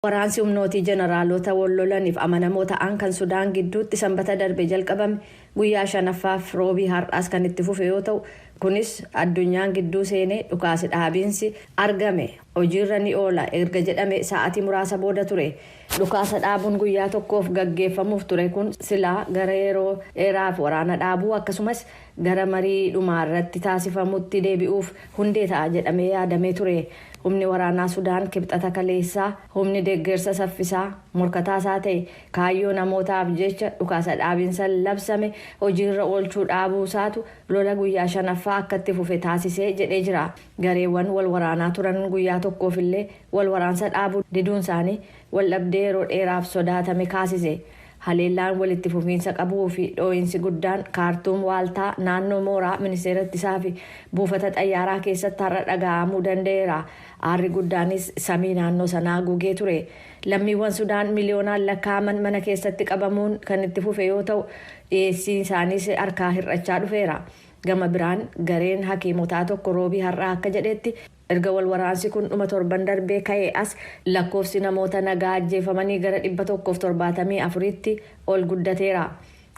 Waraansi humnootii jeneraalota wal lolaniif amanamoo ta'an kan Sudaan gidduutti Sanbata darbe jalqabame guyyaa shanaffaaf Roobii har'aas kan itti fufe yoo ta'u, kunis addunyaan gidduu seenee dhukaasi dhaabiinsi argame hojiirra ni oola erga jedhame sa'aatii muraasa booda ture. Dhukaasa dhaabuun guyyaa tokkoof gaggeeffamuuf ture kun silaa gara yeroo dheeraaf waraana dhaabuu, akkasumas gara marii dhumaarratti taasifamutti deebi'uuf hundee ta'a jedhamee yaadamee ture. Humni waraanaa Sudaan Kibxata kaleessaa humni deeggarsa saffisaa morkataa isaa ta'e kaayyoo namootaaf jecha dhukaasa dhaabiinsa labsame hojiirra oolchuu dhaabuu isaatu lola guyyaa shanaffaa akka itti fufe taasisee jedhee jira. Gareewwan wal waraanaa turan guyyaa tokkoof illee wal waraansa dhaabuu diduun isaanii wal dhabdee yeroo dheeraaf sodaatame kaasise. Haleellaan walitti fufiinsa qabuu fi dhoo'insi guddaan Kaartuum waaltaa, naannoo mooraa ministeera ittisaa fi buufata xayyaaraa keessatti har'a dhaga'amuu danda'eera. Aarri guddaanis samii naannoo sanaa gugee ture. Lammiiwwan Sudaan miliyoonaan lakkaa'aman mana keessatti qabamuun kan itti fufe yoo ta'u, dhiyeessiin isaaniis harkaa hir'achaa dhufeera. Gama biraan gareen hakiimotaa tokko Roobii har'aa akka jedhetti, erga wal waraansi kun dhuma torban darbee ka'ee as lakkoofsi namoota nagaa ajjeefamanii gara 174tti ol guddateera.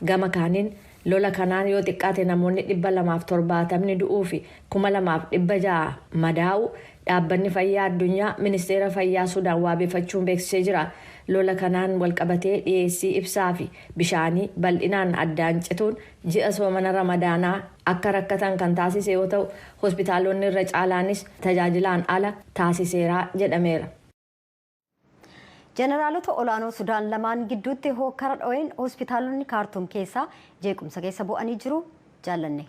Gama kaaniin lola kanaan yoo xiqqaate namoonni 270 du'uu fi 2600 madaa'u Dhaabbanni Fayyaa Addunyaa Ministeera Fayyaa Sudaan waabeeffachuun beeksisee jira. Lola kanaan walqabatee dhiyeessii ibsaa fi bishaanii bal'inaan addaan cituun ji'a soomana Ramadaanaa akka rakkatan kan taasise yoo ta'u, hospitaalonni irra caalaanis tajaajilaan ala taasiseera jedhameera. Jeneraalota olaanoo Sudaan lamaan gidduutti hookkara dho'een hospitaalonni Kaartuum keessaa jeequmsa keessa bu'anii jiru, Jaallanne.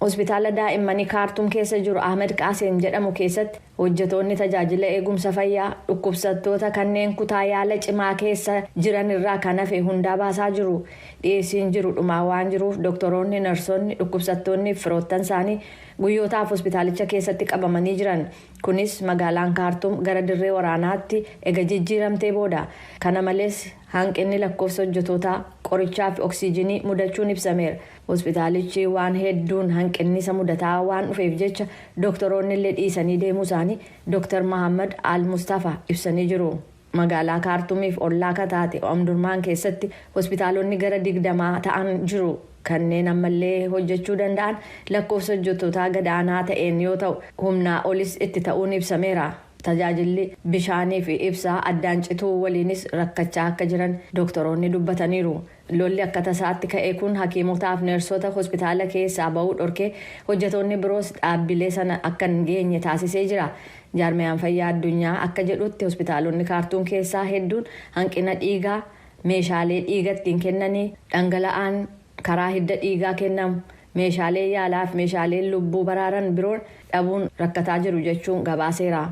Hospitaala daa'immanii Kaartuum keessa jiru Ahmed Qaasem jedhamu keessatti hojjetoonni tajaajila eegumsa fayyaa dhukkubsattoota kanneen kutaa yaala cimaa keessa jiran irraa kan hafe hundaa baasaa jiru. Dhiyeessiin jiru dhumaa waan jiruuf doktoroonni, narsonni, dhukkubsattoonni fi firoottan isaanii guyyootaaf hospitaalicha keessatti qabamanii jiran. Kunis magaalaan Kaartuum gara dirree waraanaatti ega jijjiiramtee booda. Kana malees hanqinni lakkoofsa hojjetootaa, qorichaa fi oksiijinii mudachuun ibsameera. Hospitaalichi waan hedduun hanqinni isa mudataa waan dhufeef jecha doktoroonni illee dhiisanii deemuu isaanii Dr. Mahammad Al Mustafa ibsanii jiru. Magaalaa Kaartumiif ollaa kataate Omdurmaan keessatti hospitaalonni gara 20 ta'an jiru. Kanneen ammallee hojjechuu danda'an lakkoofsa hojjettootaa gadaanaa ta'een yoo ta'u, humnaa olis itti ta'uun ibsameera. Tajaajilli bishaanii fi ibsaa addaan cituu waliinis rakkachaa akka jiran doktoroonni dubbataniiru. Lolli akka tasaatti ka'e kun hakiimotaaf neersota hospitaala keessaa ba'uu dhorkee hojjetoonni biroos dhaabbilee sana akka hin geenye taasisee jira. Jaarmiyaan Fayyaa Addunyaa akka jedhutti hospitaalonni Kaartuum keessaa hedduun hanqina dhiigaa, meeshaalee dhiiga ittiin kennanii, dhangala'aan karaa hidda dhiigaa kennamu, meeshaalee yaalaa fi meeshaaleen lubbuu baraaran biroon dhabuun rakkataa jiru jechuun gabaaseera.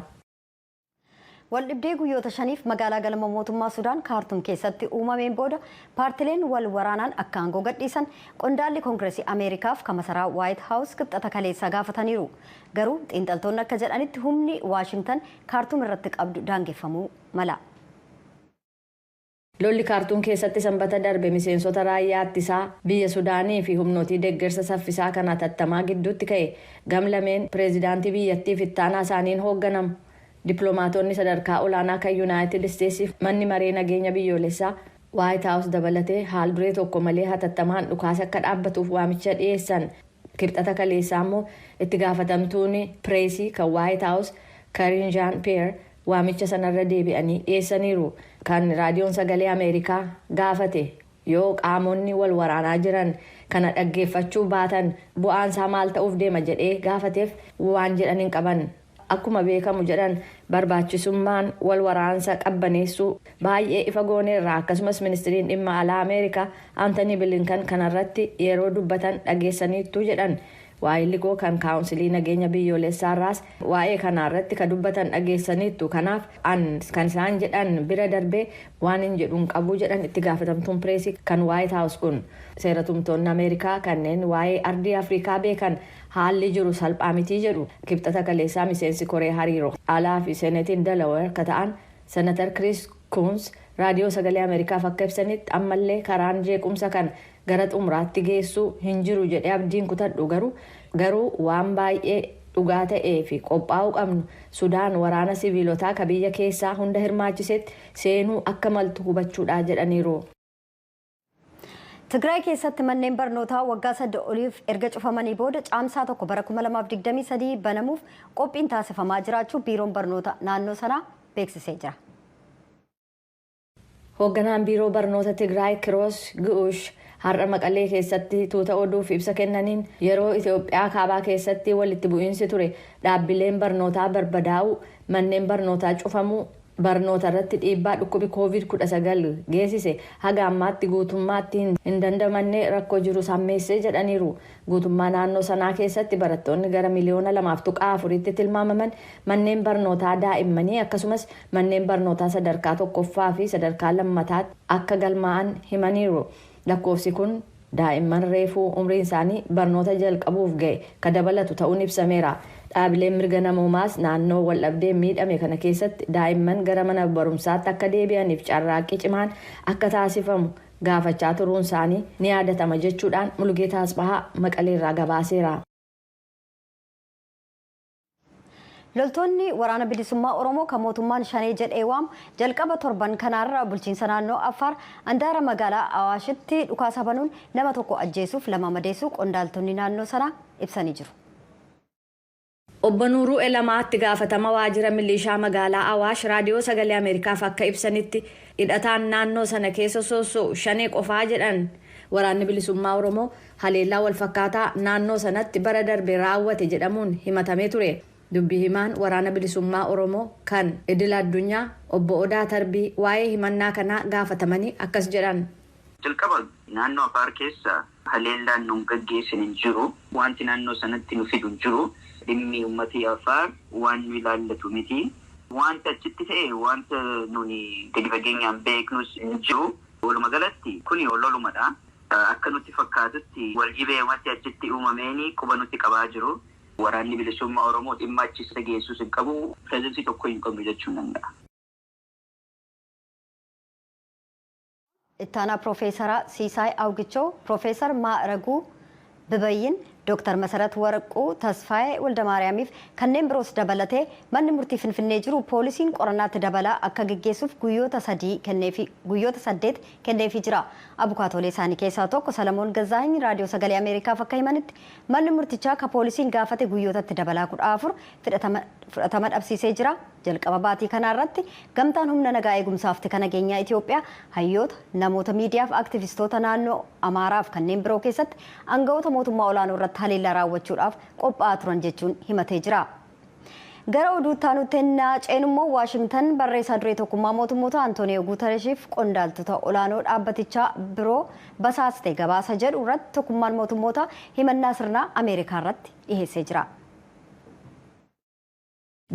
Waldhibdee guyyoota 5f magaalaa galma mootummaa Sudaan Kaartum keessatti uumameen booda paartileen wal waraanaan akka aangoo gadhiisan qondaalli Koongireesii Ameerikaaf kan masaraa Waayit Haawus Kibxata kaleessaa gaafataniiru. Garuu xiinxaltoonni akka jedhanitti humni Waashingtan Kaartum irratti qabdu daangeffamuu mala. Lolli Kaartuum keessatti Sanbata darbe miseensota raayyaa ittisaa biyya Sudaanii fi humnootii deeggarsa saffisaa kan hatattamaa gidduutti ka'e gam lameen pireezidaantii biyyattiif ittaanaa isaaniin hoogganamu. Dippiloomaatonni sadarkaa olaanaa kan Yuunaayitid Isteetsiif Manni Maree Nageenya Biyyoolessaa Waayit Haawus dabalatee haal duree tokko malee hatattamaan dhukaasa akka dhaabbatuuf waamicha dhiyeessan. Kibxata kaleessaa immoo itti gaafatamtuun pireesii kan Waayit Haawus Kariin Jaan Piyeer waamicha sanarra deebi'anii dhiyeessaniiru. Kan Raadiyoon Sagalee Ameerikaa gaafate, yoo qaamonni wal waraanaa jiran kana dhaggeeffachuu baatan bu'aan isaa maal ta'uuf deema jedhee gaafateef waan jedhan hin qaban. Akkuma beekamu, jedhan, barbaachisummaan wal waraansa qabbaneessuu baay'ee ifa gooneerra, akkasumas ministiriin dhimma alaa Ameerikaa Antanii Bilinkan kanarratti yeroo dubbatan dhageessaniittu jedhan. Waa'illi koo kan Kaawunsilii Nageenya Biyyoolessaarraas waa'ee kanaarratti ka dubbatan dhageessaniittu. Kanaaf an kan isaan jedhan bira darbee waan hin jedhuun qabu, jedhan itti gaafatamtuun pireesii kan Waayit Haawus kun. Seeratumtoonni Ameerikaa kanneen waa'ee ardii Afrikaa beekan haalli jiru salphaa mitii jedhu. Kibxata kaleessaa miseensi koree hariiroo alaa fi seenetiin Delaweer ka ta'an Senatar Kiriis Kuuns Raadiyoo Sagalee Ameerikaaf akka ibsanitti, ammallee karaan jeequmsa kana gara xumuraatti geessuu hin jiru jedhee abdiin kutadhu, garuu waan baay'ee Dhugaa ta'ee fi qophaa'uu qabnu Sudaan waraana siviilotaa ka biyya keessaa hunda hirmaachisetti seenuu akka maltu hubachuudha jedhaniiru. Tigraay keessatti manneen barnootaa waggaa 3 oliif erga cufamanii booda caamsaa 1 bara 2023 banamuuf qophiin taasifamaa jiraachuu biiroon barnoota naannoo sanaa beeksisee jira. Hoogganaan biiroo barnoota Tigraay Kiroos Gu'ush har'a Maqalee keessatti tuuta oduuf ibsa kennaniin yeroo Itoophiyaa kaabaa keessatti walitti bu'iinsi ture dhaabbileen barnootaa barbadaa'uu, manneen barnootaa cufamuu, barnoota irratti dhiibbaa dhukkubi COVID-19 geessise haga ammaatti guutummaatti hin dandamanne rakkoo jiru sammeessee jedhaniiru. Guutummaa naannoo sanaa keessatti barattoonni gara miliyoona 2.4tti tilmaamaman manneen barnootaa daa'immanii akkasumas manneen barnootaa sadarkaa 1ffaa fi sadarkaa 2ffaatti akka galmaa'an himaniiru. Lakkoofsi kun daa'imman reefuu umriin isaanii barnoota jalqabuuf ga'e ka dabalatu ta'uun ibsameera. Dhaabileen mirga namoomaas naannoo waldhabdee miidhame kana keessatti daa'imman gara mana barumsaatti akka deebi'aniif carraaqqii cimaan akka taasifamu gaafachaa turuun isaanii ni yaadatama jechuudhaan Mulugeetaa Asbahaa Maqaleerraa gabaaseera. Loltoonni waraana bilisummaa Oromoo kan mootummaan Shanee jedhee waamu jalqaba torban kanaarra bulchiinsa naannoo Affaar handaara magaalaa Awaashitti dhukaasa banuun nama tokko ajjeesuuf 2 madeessuu qondaaltonni naannoo sanaa ibsanii jiru. Obbo Nuuruu Elamaatti gaafatama waajjira milishaa magaalaa Awaash raadiyoo sagalee Ameerikaaf akka ibsanitti hidhataan naannoo sana keessa soosso'u Shanee qofaa jedhan. Waraanni bilisummaa Oromoo haleellaa walfakkaataa naannoo sanatti bara darbe raawwate jedhamuun himatamee ture. Dubbii himaan waraana bilisummaa Oromoo kan idil addunyaa obbo Odaa Tarbii waa'ee himannaa kanaa gaafatamanii akkas jedhan. Jalqaba naannoo Affaar keessa haleellaan nuun gaggeessin hin jiru. Wanti naannoo sanatti nu fidu hin jiru. Dhimmi uummatii Affaar waan nu ilaallatu miti. Wanta achitti ta'e wanta nuni gadi fageenyaan beeknus hin jiru. Walumaa galatti kuni ololumadha. Akka nutti fakkaatutti wal dhibee wanti achitti uumameeni quba nutti qabaa jiru. Waraanni bilisummaa Oromoo dhimma achi geessus hin qabu. Pireezidantii tokko hin qabnu jechuun danda'a. Ittaanaa Piroofeesara Siisaay Awgichoo, Piroofeesar Maaraguu Bibayyin, Dooktar Masarat Warquu, Tasfaayee Waldamaariyaamiif kanneen biroos dabalatee manni murtii Finfinnee jiru poolisiin qorannaatti dabalaa akka geggeessuuf guyyoota 8 kenneefii jira. Abukaatoolee isaanii keessaa tokko Salamoon Gazaahiny raadiyoo sagalee Ameerikaaf akka himanitti manni murtichaa ka poolisiin gaafate guyyootatti dabalaa 14 fudhatama dhabsiisee jira. Jalqaba baatii kanarratti gamtaan humna nagaa eegumsaaf tika nageenyaa Itoophiyaa hayyoota, namoota miidiyaaf aktivistoota naannoo Amaaraaf kanneen biroo keessatti aangawoota mootummaa olaanoo irratti haleellaa raawwachuudhaaf qophaa'aa turan jechuun himatee jira. Gara oduutti aanutti ceenummoo Waashingtan barreessaa duree tokkummaa mootummoota Antooniyoo Guutereshiif qondaaltota olaanoo dhaabbatichaa biroo basaaste gabaasa jedhu irratti tokkummaan mootummoota himannaa sirnaa Ameerikaa irratti dhiheessee jira.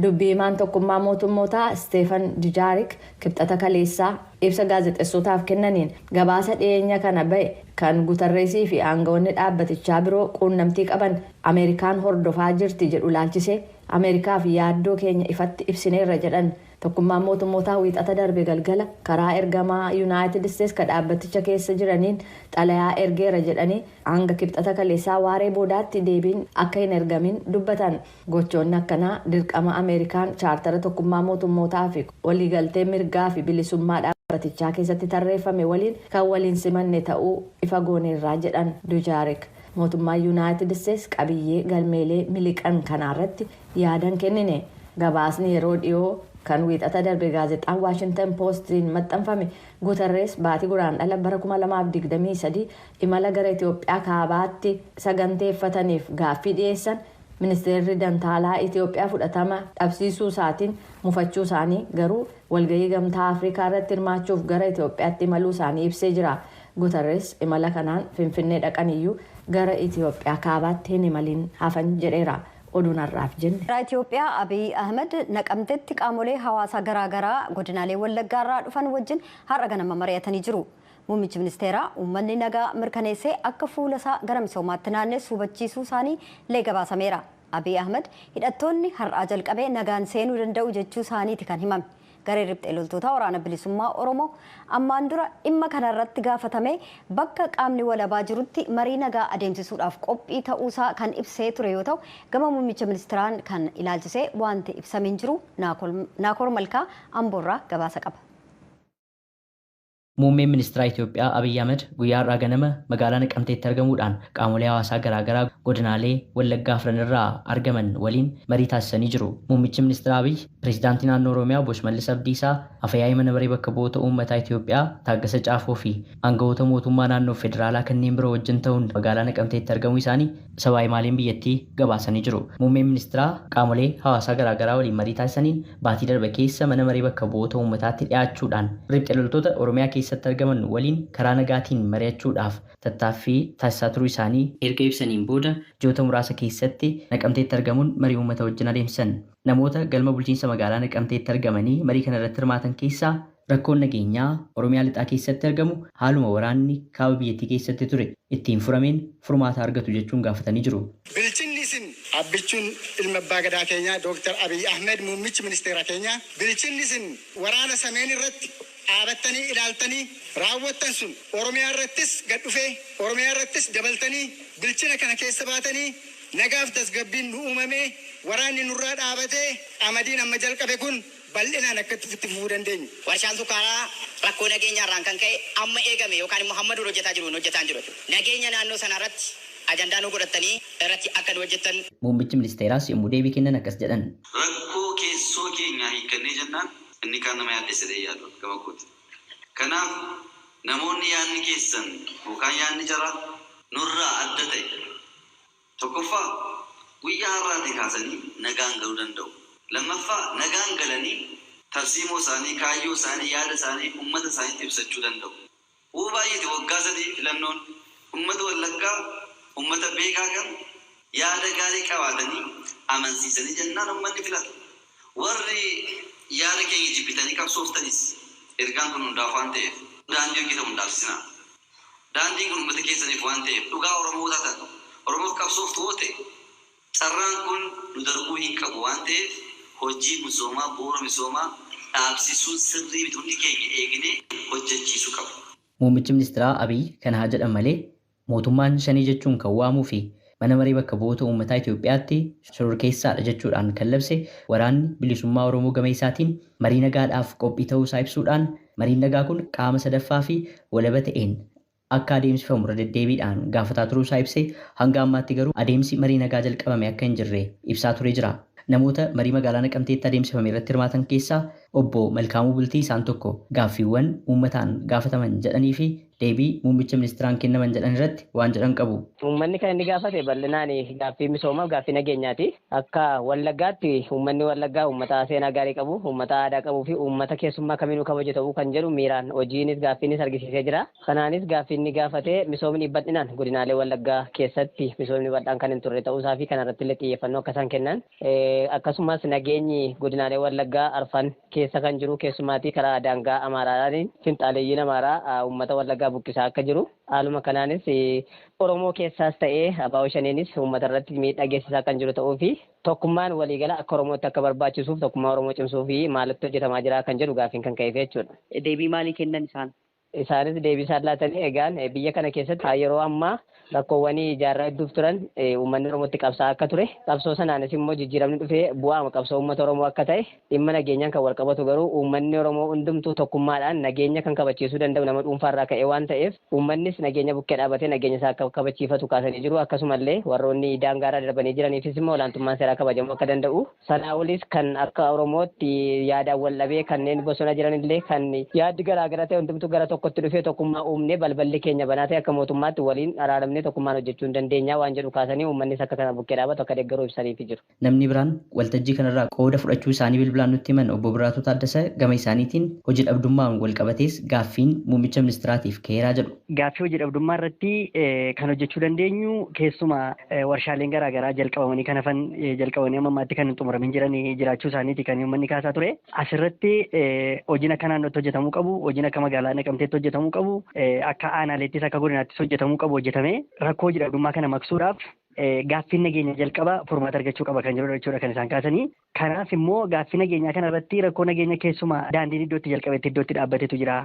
Dubbii himaan tokkummaa mootummootaa Steefan Dijaarik kibxata kaleessaa ibsa gaazexeessotaaf kennaniin gabaasa dhiyeenya kana ba'e kan Guutarreesii fi aangawoonni dhaabbatichaa biroo quunnamtii qaban Ameerikaan hordofaa jirti jedhu laalchisee Ameerikaaf yaaddoo keenya ifatti ibsineerra jedhan. Tokkummaan mootummootaa wiixata darbe galgala karaa ergamaa Yuunaayitid Isteets ka dhaabbaticha keessa jiraniin xalayaa ergeera jedhanii hanga kibxata kaleessaa waaree boodaatti deebiin akka hin ergamin dubbatan. Gochoonni akkanaa dirqama Ameerikaan chaartara tokkummaa mootummootaa fi waliigaltee mirgaa fi bilisummaa dhaabbatichaa keessatti tarreeffame waliin kan waliin simanne ta'uu ifa gooneerraa jedhan Dujaarik. Mootummaan Yuunaayitid Isteets qabiyyee galmeelee miliqan kanaarratti yaadan kennine. Gabaasni yeroo dhiyoo kan wiixata darbe gaazexaan Waashingtan Poostiin maxxanfame Guutarrees baatii guraandhala bara 2023 imala gara Itoophiyaa kaabaatti saganteeffataniif gaaffii dhiyeessan ministeerri dantaalaa Itoophiyaa fudhatama dhabsiisuu isaatiin mufachuu isaanii garuu walgahii gamtaa Afrikaa irratti hirmaachuuf gara Itoophiyaatti imaluu isaanii ibsee jira. Guutarrees imala kanaan Finfinnee dhaqaniyyuu gara Itoophiyaa kaabaatti hin imalin hafan jedheera. Oduun har'aaf jenne. Itoophiyaa Abiy Ahmed naqamtetti qaamolee hawaasaa garaagaraa godinaalee Wallaggaa irraa dhufan wajjin har'a ganama mari'atanii jiru. Muummichi ministeeraa uummanni nagaa mirkaneessee akka fuula isaa gara misoomaatti naannessu hubachiisuu isaanii illee gabaasameera. Abiy Ahmed hidhattoonni har'aa jalqabee nagaan seenuu danda'u jechuu isaaniiti kan himame. Garee riphxee loltoota waraana bilisummaa Oromoo ammaan dura dhimma kanarratti gaafatame bakka qaamni walabaa jirutti marii nagaa adeemsisuudhaaf qophii ta'uusaa kan ibsee ture yoo ta'u, gama muummicha ministeeraan kan ilaalchisee wanti ibsamee hin jiru. Naakoor Malkaa Amboorraa gabaasa qaba. Muummeen ministeera Itoophiyaa Abiyyi Ahmed guyyaa har'aa ganama magaalaa Naqamteetti argamuudhaan qaamolee hawaasaa garaagaraa godinaalee Wallaggaa afran irraa argaman waliin marii taasisanii jiru. Muummichi ministeera Abiyyi, Pireezidaantii naannoo Oromiyaa Obbo Shimallis Abdiisaa, Afyaa'ii mana maree bakka bu'oota uummataa Itoophiyaa Taaggasa Caafoo fi aangawoota mootummaa naannoo federaalaa kanneen biroo wajjin ta'uun magaalaa Naqamteetti argamuu isaanii sabaa himaaleen biyyattii gabaasanii jiru. Muummeen ministeeraa qaamolee hawaasaa garaagaraa waliin marii taasisaniin baatii darbe keessa mana maree bakka bu'oota uummataatti dhiyaachuudhaan riphxee loltoota Oromiyaa keessatti argaman waliin karaa nagaatiin mari'achuudhaaf tattaaffii taasisaa turuu isaanii erga ibsaniin booda ji'oota muraasa keessatti Naqamteetti argamuun marii uummata wajjin adeemsisan. Namoota galma bulchiinsa magaalaa Naqamteetti argamanii marii kana irratti hirmaatan keessaa rakkoon nageenyaa Oromiyaa lixaa keessatti argamu haaluma waraanni kaaba biyyattii keessatti ture ittiin furameen furmaata argatu jechuun gaafatanii jiru. Bilchinni isin abbichuun ilma abbaa gadaa keenyaa Dooktar Abiy Ahmed muummichi ministeera keenyaa, bilchinni isin waraana sameen irratti dhaabattanii ilaaltanii raawwattan sun Oromiyaa irrattis gad dhufee Oromiyaa irrattis dabaltanii bilchina kana keessa baatanii nagaaf tasgabbiin nu uumamee waraanni nurraa dhaabatee qamadiin amma jalqabe kun bal'inaan akka itti fufuu dandeenyu. Warshaan sukkaaraa rakkoo nageenyaarraan kan ka'e amma eegame yookaan immoo hamma dura hojjetaa jiru hojjetaa jiru. Nageenya naannoo sanarratti ajandaa nu godhatanii irratti akka nu hojjetan. Muummichi ministeeraas yommuu deebii kennan akkas jedhan. Rakkoo keessoo keenyaa hiikkannee jennaan inni kaan nama yaaddessadee yaadu gama kooti. Kanaaf namoonni yaadni keessan yookaan yaadni jaraa nurraa adda ta'e tokkoffaa guyyaa har'aatii kaasanii nagaan galuu danda'u. Lammaffaa nagaan galanii tarsiimoo isaanii, kaayyoo isaanii, yaada isaanii uummata isaaniitti ibsachuu danda'u. Hoo baay'eeti waggaa sadii filannoon uummata Wallaggaa uummata beekaa kan yaada gaarii qabaatanii amansiisanii jennaan uummanni filata. Warri yaada keenya jibbitanii qabsooftanis ergaan kun hundaaf waan ta'eef daandii hojjetamu hundaaf. Daandiin kun uummata keessaniif waan ta'eef dhugaa Oromoo taatan Oromoof qabsooftu yoo ta'e carraan kun nu darbuu hin qabu waan ta'eef hojii misoomaa bu'uura misoomaa dhaabsisuun sirrii miti, hundi keenya eegnee hojjechiisuu qabu. Muummichi ministeeraa Abiy kana haa jedhan malee mootummaan shanii jechuun kan waamuu fi mana maree bakka bu'oota uummataa Itoophiyaatti shororkeessaadha jechuudhaan kan labse waraanni bilisummaa Oromoo gama isaatiin marii nagaadhaaf qophii ta'uu isaa ibsuudhaan mariin nagaa kun qaama sadaffaa fi walaba ta'een akka adeemsifamu irra deddeebiidhaan gaafataa turuu isaa ibsee hanga ammaatti garuu adeemsi marii nagaa jalqabame akka hin jirre ibsaa turee jira. Namoota marii magaalaa Naqamteetti adeemsifame irratti hirmaatan keessaa obbo Malkaamuu Bultii isaan tokko gaaffiiwwan uummataan gaafataman jedhanii fi deebii muummicha ministeeraan kennaman jedhan irratti waan jedhan qabu. Uummanni kan inni gaafate bal'inaan gaaffii misoomaaf gaaffii nageenyaati. Akka Wallaggaatti uummanni Wallaggaa uummata seenaa gaarii qabu, uummata aadaa qabuu fi uummata keessummaa kamiinuu kabaju ta'uu kan jedhu miiraan hojiinis gaaffiinis argisiisee jira. Kanaanis gaaffii inni gaafate misoomni bal'inaan godinaalee Wallaggaa keessatti misoomni bal'aan kan hin turre ta'uusaa fi kanarratti illee xiyyeeffannoo akka isaan kennan. Akkasumas nageenyi godinaalee Wallaggaa arfan keessa kan jiru keessumaatii karaa daangaa Amaaraadhaan finxaaleeyyiin Amaaraa uummata Wallaggaa buqqisaa akka jiru. Haaluma kanaanis Oromoo keessaas ta'ee abaa'oo shaniinis uummata irratti miidhaa geessisaa kan jiru ta'uu fi tokkummaan waliigala akka Oromootti akka barbaachisuuf tokkummaa Oromoo cimsuu fi maalitti hojjetamaa jira kan jedhu gaaffiin kan ka'eef jechuudha. Deebii maalii kennan isaan? Isaanis deebii isaan laatanii egaan biyya kana keessatti yeroo ammaa rakkoowwan ijaarraa hedduuf turan uummanni Oromootti qabsaa akka ture, qabsoo sanaanis immoo jijjiiramni dhufee bu'aama qabsoo uummata Oromoo akka ta'e, dhimma nageenyaan kan wal qabatu garuu uummanni Oromoo hundumtuu tokkummaadhaan nageenya kan kabachiisuu danda'u nama dhuunfaarraa ka'e waan ta'eef uummannis nageenya bukkee dhaabatee nageenya isaa akka kabachiifatu kaasanii jiru. Akkasumallee warroonni daangaarraa darbanii jiraniifis immoo olaantummaan seeraa kabajamuu akka danda'u, sanaa olis kan akka Oromootti yaadaan wal dhabee kanneen bosona jiranillee kan yaaddi garaagara ta'e hundumtuu gara tokkotti dhufee tokkummaa uumnee balballi keenya banaa ta'e akka mootummaatti waliin araaramnee tokkummaan hojjechuu hin dandeenya waan jedhu kaasanii uummannis akka kana bukkee dhaabatu akka deeggaruu ibsaniifi jiru. Namni biraan waltajjii kanarraa qooda fudhachuu isaanii bilbilaan nutti himan obbo Biraatuu Taaddasa gama isaaniitiin hojii dhabdummaan wal qabatees gaaffiin muummicha ministiraatiif ka'eeraa jedhu. Gaaffii hojii dhabdummaa irratti kan hojjechuu dandeenyu keessumaa warshaaleen garaagaraa jalqabamanii kan hafan jalqabanii amma ammaatti kan hin xumuramin jiran jiraachuu isaaniiti kan uummanni kaasaa ture. Asirratti hojiin akka naannootti hojjetamuu qabu, hojiin akka magaalaa Naqamteetti hojjetamuu qabu, akka aanaaleettis akka godinaattis hojjetamuu qabu hojjetame rakkoo hojii dhabdummaa kana maqsuudhaaf Gaaffiin nageenya jalqaba furmaata argachuu qaba kan jedhudha jechuudha kan isaan kaasanii. Kanaaf immoo gaaffii nageenyaa kana irratti rakkoo nageenya keessumaa daandiin iddootti jalqabetti iddootti dhaabbatetu jira.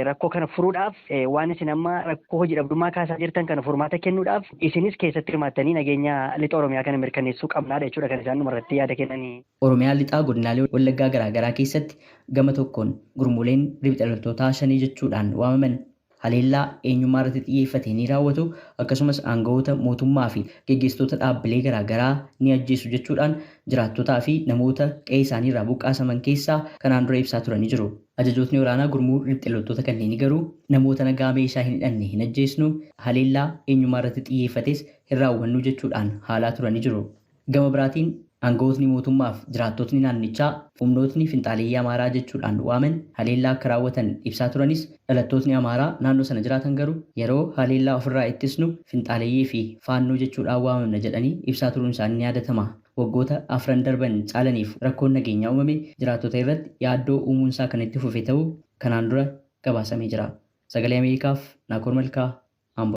Rakkoo kana furuudhaaf waan isin amma rakkoo hojii dhabdummaa kaasaa jirtan kana furmaata kennuudhaaf isinis keessatti hirmaattanii nageenya lixa Oromiyaa kana mirkaneessuu qabnaadha jechuudha kan isaan dhumarratti yaada kennanii. Oromiyaa lixaa godinaalee Wallaggaa garaagaraa keessatti gama tokkoon gurmuuleen riphxa loltootaa shanii jechuudhaan waamaman haleellaa eenyummaa irratti xiyyeeffate ni raawwatu, akkasumas aangawoota mootummaa fi geggeessitoota dhaabbilee garaagaraa ni ajjeesu jechuudhaan jiraattotaa fi namoota qe'ee isaanii irraa buqqaasaman keessaa kanaan dura ibsaa turanii jiru. Ajajootni waraanaa gurmuu riphxe loltoota kanneenii garuu namoota nagaa meeshaa hin hidhanne hin ajjeesnu, haleellaa eenyummaa irratti xiyyeeffates hin raawwannu jechuudhaan haalaa turanii jiru. Gama biraatiin aangawootni mootummaaf jiraattotni naannichaa humnootni finxaaleeyyii Amaaraa jechuudhaan waaman haleellaa akka raawwatan ibsaa turanis, dhalattootni Amaaraa naannoo sana jiraatan garuu yeroo haleellaa ofirraa ittisnu finxaaleeyyii fi faannoo jechuudhaan waamamna jedhanii ibsaa turuun isaanii ni yaadatama. Waggoota afran darban caalaniif rakkoon nageenyaa uumame jiraattota irratti yaaddoo uumuunsaa kan itti fufe ta'uu kanaan dura gabaasamee jira. Sagalee Ameerikaaf Naakoor Malkaa,